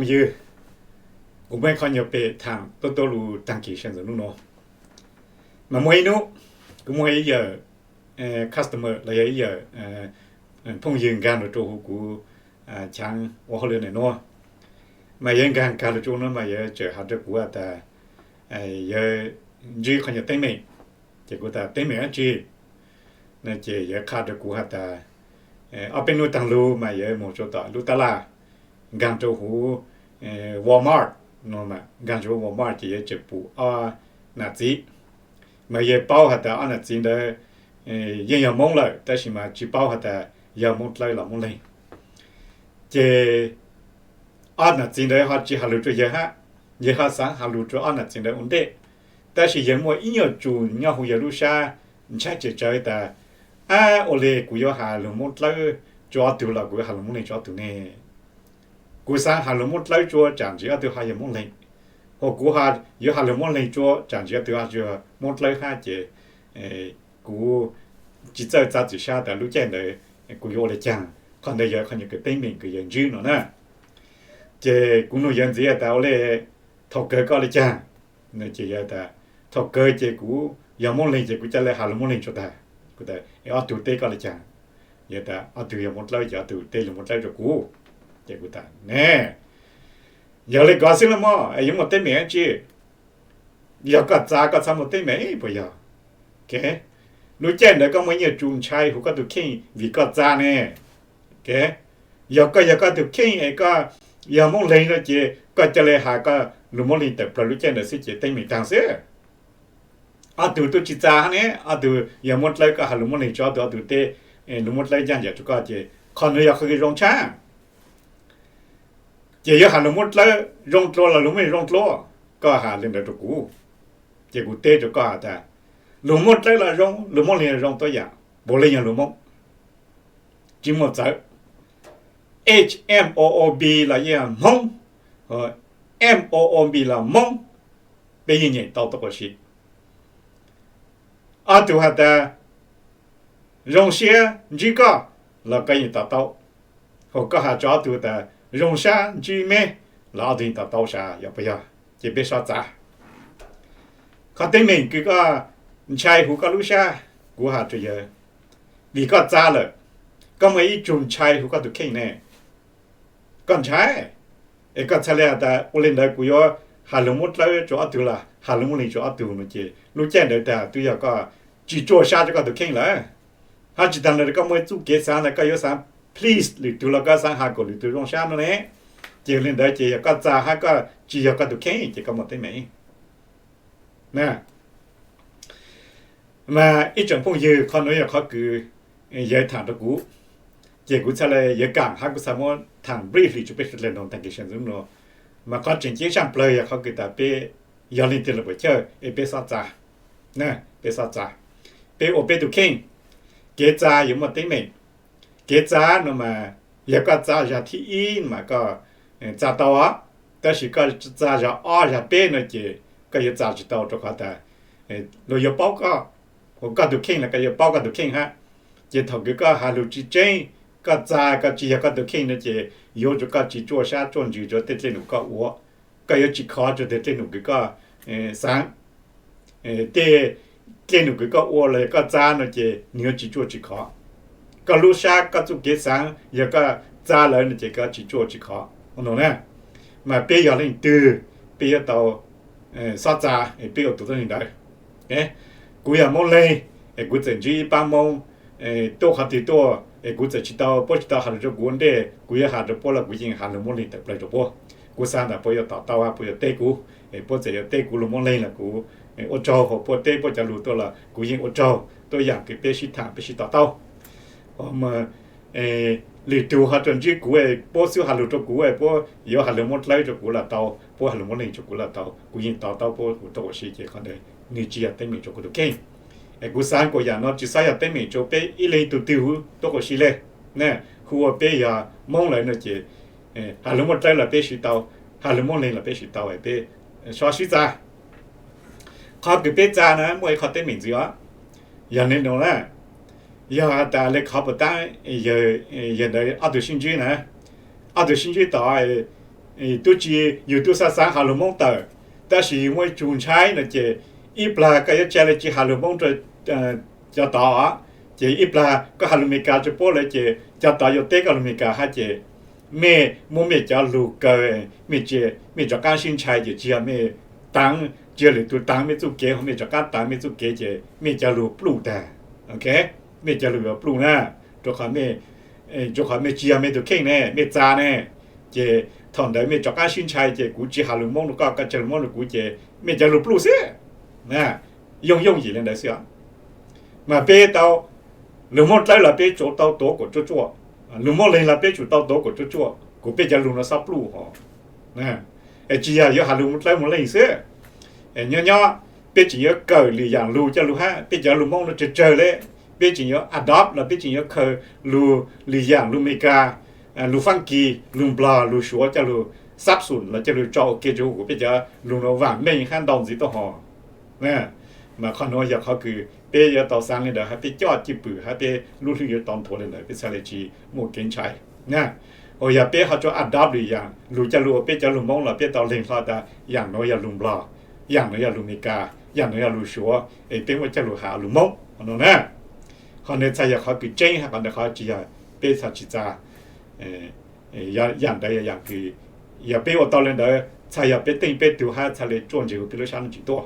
Ywg, kuv muaj ib qho nyuag pem tham tuab tuab lus tag kis sawv ntxov hnub no. Mas muaj ib hnub kuv muaj ib yawm customer los yog ib yawm phooj ywg nkag los rau hauv kuv channel ua hauj lwm ntawm no. Mas yawg nkag nkag los rau no mas yawg txawm hais rau kuv has tas yawg ntsib qhov nyuag teeb meem. Ces kuv tas teeb meem dab tsi? No ces yawg qha rau kuv has tas ob peb hnub taag lug mas yawg moog rau tom lub tab laj, nkag rau huv Walmart no, nkag rau huv Walmart ces yawg tseem pum ob nam txiv. Mas yawg paub has tas ob nam txiv ntawd yeej yog Moob lawm tab sis mas tsis paub has tas yog Moob Dlawb los Moob Leeg. Ces ob nam txiv ntawd ho tsis has lug rau yawg hab, yawg ho xaav has lug rau ob nam txiv ntawd ua ntej. Tab sis yawg muaj ib nyuag tsum nyob huv yawg lub sab ntshai tsem tsawv tas, ab, ua le kuv yuav has lug Moob Dlawb rau ob tug los kuv yuav has lug Moob Leeg rau ob tug ne? Kuv xaav has lug Moob Dlawb rua tsam ntsis ob tug ho yog Moob Leeg, hos kuv yuav has lug Moob Leeg rua tsam ntsis ob tug ho yog Moob Dlawb hab ces kuv tsis txawj txav txim sab tas lub caij ntawd kuv yuav ua le caag. Qhov ntawd yog qhov nyuag kws teeb meem kws yawg ntsib no na. Ces kuv nug yawg ntxiv tas ua le thaum kawg koj ua le caag? Ces yawg tas thaum kawg ces kuv yog Moob Leeg ces kuv ca le has lug Moob Leeg rua tag. Kuv tas ob tug teb koj le caag? Yawg tas ob tug yog Moob Dlawb ces ob tug teb lug Moob Dlawb rua kuv. Ces kuv tas ne, yog le kod xwb los mog, yuav muaj teeb meem dab tsi? Yog koj txav koj txhaj muaj teeb meem puas yog? Lub caij ntawd koj muaj ib nyuag tsum ntshai huv koj tug kheej vim koj txav ne. Yog koj yog koj tug kheej es koj yog Moob Leeg no ces koj ca le has koj lug Moob Leeg tawm plawg lub caij ntawd xwb ces teeb meem taag xwb. Ob tug tub tsi txav hab ne, ob tug yog Moob Dlawb koj has lug Moob Leeg rua ob tug, ob tug teb lug Moob Dlawb ncaaj ncaam rua koj ces qhov nuav yog qhov kws zoo tshaj. Ces yuav has lug Moob Dlawb zoo dlua los lug Moob Leeg zoo dlua, koj has le ntawd rua kuv. Ces kuv teb rua koj has tas lug Moob Dlawb los zoo, lug Moob Leeg los zoo tuab yaam, puav leej yog lug Moob, tsi muaj txawv. H M O O B los yeej Hmoob, M O O B los Moob, peb yeej nyeem tau tuab quas si. Ob tug has tas zoo siab ntsib koj los koj yeej to taub, hos koj has rua ob tug tas zoo sab ntsib meb los ob tug yeej to taub sab, yog puas yog? Ces peb sob txav. Qhov teeb meem kws koj ntshai huv koj lub sab, kuv has rua yawg, vim koj txav lawm, koj muaj ib tsum ntshai huv koj tug kheej ne. Koj ntshai, es koj txhaj le has tas ua le ntawd kuv yuav has lug Moob Dlawb rua ob tug los has lug Moob Leeg rua ob tug no ces lub caij ntawd tas twb yog koj tsis tsuaj sab rua koj tug kheej lawm. Hab tsis taag ntawd koj muaj txuj kev xaav tas koj yuav xaav please lwm tug los koj xaav has kuas lwm tug zoo sab no ne. Ces le ntawd ces yog koj txav hab koj tsis yog koj tug kheej ces koj muaj teeb meem. Mas ib tsoom phooj ywg, qhov nuav yog qhov kws yawg tham rua kuv, ces kuv txhaj le, yawg kaam hab kuv txhaj muab tham briefly rua peb sawv daws noog taag kis sawv ntxov nuav. Mas qhov tseem ceeb saaj plawg yog qhov kws tas peb yog leej twg los puam chawj es peb xob txav, peb xob txav, peb ua peb tug kheej. Kev txav yuav muaj teeb meem. Kev txav no mas yog koj txav zag thib ib mas koj txav tau os, tab sis koj txav zag ob zag peb no ces koj yuav txav tsis tau rua qhov tas luag yuav paub koj, ua koj tug kheej los koj yuav paub koj tug kheej hab. Ces thaum kws koj has lug tsis tseeb, koj txav koj tsis yog koj tug kheej no ces yuav rua koj tsis tsuaj sab tsuaj ntsws rua tej dlej num koj ua. Koj yuav tsis khov rua tej dlej num kws koj xaav. Tej dlej num kws koj ua los yog koj txav no ces nwg yuav tsis tsuaj tsis khov. Koj lub sab koj txuj kev xaav yog koj txav lawm no ces koj tsis tsuaj tsis khov no na. Mas peb yog leej twg peb yuav tau xob txav es peb ua tus tuab neeg ntawd. Kuv yog Moob Leeg es kuv txawm ntsib ib paab Moob tuaj qhov twg tuaj es kuv txawm tsis tau, puab tsis tau has lug rua kuv ua ntej, kuv yuav has rua puab los kuv yeej has lug Moob Leeg tawm plawg rua puab. Kuv xaav tas puab yuav to taub hab puab yuav teb kuv, es puab txawm yuav teb kuv lug Moob Leeg los kuv ua tsaug, hos puab teb puab cov lug tuaj los kuv yeej ua tsaug. Tuab yaam kws peb sib tham peb sib to taub. Lwm tug ho rua ntsib kuv, puab xub has lug rua kuv, puab yuav has lug Moob Dlawb rua kuv los tau, puab has lug Moob Leeg rua kuv los tau, kuv yeej to taub puab huv tuab quas si ces qhov ntawd nwg tsis yog teeb meem rua kuv tug kheej. Es kuv xaav kuas yaam no tsis xob yog teeb meem rua peb ib leeg tug twg huv tuab quas si le. Hu ua peb yog Moob lawm no ces has lug Moob Dlawb los peb sib tau, has lug Moob Leeg los peb sib tau, peb sob sib txav. Qhov kws peb txav na muaj ib qho teeb meem ntxiv os. Yog le nuav na, yog has tas le khov puas taab, yog ntawd ob tug sib ntsib na, ob tug sib ntsib tod, tub tsis yus tub xav xav has lus Hmoob tawm, tab sis yus muaj ib tsug ntshai no ces ib plag koj yuav tsa li tsis has lus Hmoob rau cov tod, ces ib plag koj has lus Meskas rau puab lawm ces cov tod yuav teb koj lus Meskas hab ces mej muab mej cov lug kaw, mej tsis, mej rov qaab sib ntshai ces tsis yog mej taav, tsis yog lwm tug taav mej txuj kev, mej rov qaab taav mej txuj kev ces mej cov lug pluj tag. Ok, mej cov lug yuav pluj na, rua qhov mej tsis yog mej tug kheej ne, mej txav ne. Ces thaum ntawd mej rov qaab sib ntshai ces kuv tsis has lus Moob rua koj, koj tsis has lus Moob rua kuv ces mej cov lug pluj xwb. Yooj yooj yim le ntawd xwb. Mas peb tau lug Moob dlawb los peb tsum tau tuav kuam tsuaj tsuaj, lug Moob leeg los peb tsum tau tuav kuam tsuaj tsuaj, kuas peb cov lug nuav xob pluj hov. Tsis yog yuav has lug Moob dlawb Moob leeg xwb. Nyob nyob peb tseem yuav kawm lwm yaam lug coj lug hab, peb cov lug Moob nuav tsawg tsawg le, peb tseem yuav adopt los peb tseem yuav khaws lug lwm yaam, lug Meskas, lug Faab Kis, lug Nplog, lug Suav coj lug xab xum los coj lug tso ua ke rua kuas peb cov lug nuav vaam meej hab ntau ntxiv tuaj hov. Mas qhov nuav yog qhov kws peb yuav tau xaav le ntawd hab peb coj cwj pwm hab peb lub hlwb yuav tau nthuav le ntawd peb txhaj le tsis muaj kev ntshai. Uas yog peb ho tsuas adopt lwm yaam lug coj lug ua peb cov lug Moob los peb tau leeg hlo tas yaam nuav yog lug Nplog, yaam nuav yog lug Meskas, yaam nuav yog lug Suav es peb muab coj lug has lug Moob no na. Qhov nuav txhaj yog qhov kws tseeb hab qhov ntawd qhov tsis yog peb txhaj tsis txav. Yaam ntawd yog yaam kws yog peb ua tau le ntawd txhaj yog peb teej peb tug hab txhaj le tsuaj ntseeg huv peb lub sab nuj tsim tuaj.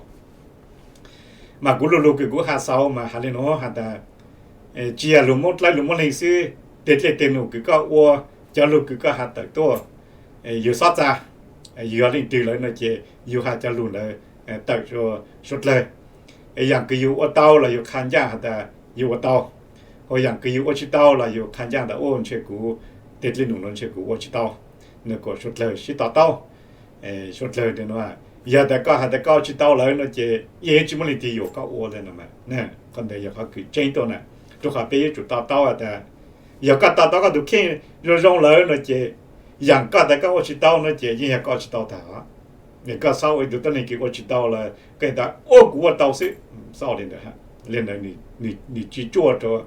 Mas kuv lu lug kws kuv has xaus mas has le nuav has tas tsis yog lug Moob dlawb lug Moob leeg xwb, teg dlej teg num kws koj ua, cov lug kws koj has tawm tuaj, yug xob txag, yug yog leej twg lawm no ces yug has cov lug ntawd tawm suav dlawg. Yaam kws yug ua tau los yug qha ncaaj has tas yug ua tau, ho yaam kws yug ua tsis tau los yug qha ncaaj tas u ntshe kuv teg dlej num no ntshe kuv ua tsis tau, nws kuas suav dlawg sib to taub. Suav dlawg, yog tas koj has tas koj ua tsis tau lawm no ces yeej tsis muaj leej twg yuam koj ua le no. Qhov ntawd yog qhov kws tseeb tuaj na, rua qhov peb yuav tsum to taub tas yog koj to taub koj tug kheej zoo zoo lawm no ces yaam koj tas koj ua tsis tau no ces yeej yog koj ua tsis tau tag. Koj xob ua ib tug tuab neeg kws ua tsis tau lawm koj tas u kuv ua tau xwb, xob le ntawd, le ntawd nws tsis tsuaj rua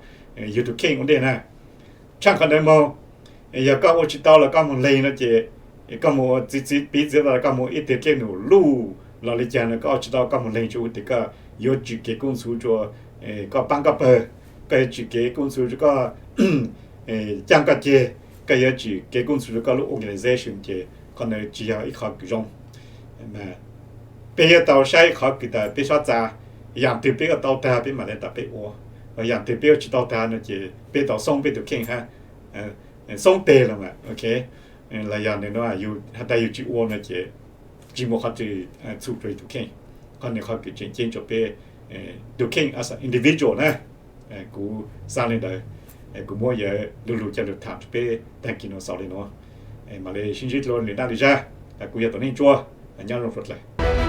yug tug kheej ua ntej na. Tshaaj qhov ntawd moog, yog koj ua tsis tau los koj moog leeg no ces koj moog ua txiv txiv piv txiv tas koj moog ib teg dlej num luj los le caag no koj ua tsis tau koj moog leeg tsuas ua tes koj yuav tswm kev koob ntxhuv rua koj paab koj pawg, koj yuav tswm kev koob ntxhuv rua koj caaj koj ceg, koj yuav tswm kev koob ntxhuv rua koj lub organization ces qhov ntawd tsis yog ib qhov kws zoo. Peb yuav tau saib qhov kws tas peb xob txag, yaam twg peb ua tau tag peb mam le tas peb ua, yaam twg peb ua tsis tau tag no ces peb tau xoob peb tug kheej hab, xoob teg los mas ok. Los yog nws has tas yug tsis ua no ces tsis muaj qhov twg txhum rua yug tug kheej. Qhov nws qhov kws tseem ceeb rua peb tug kheej as individual na. Kuv xaav le ntawd, kuv muab yawg lu lug coj lug tham rua peb taag kis nuav xaus le nuav. Mam le sib ntsib dlua lwm dlaab lwm zag. Kuv yog Tuam Neej Tsua, nyob zoo suav dlawg.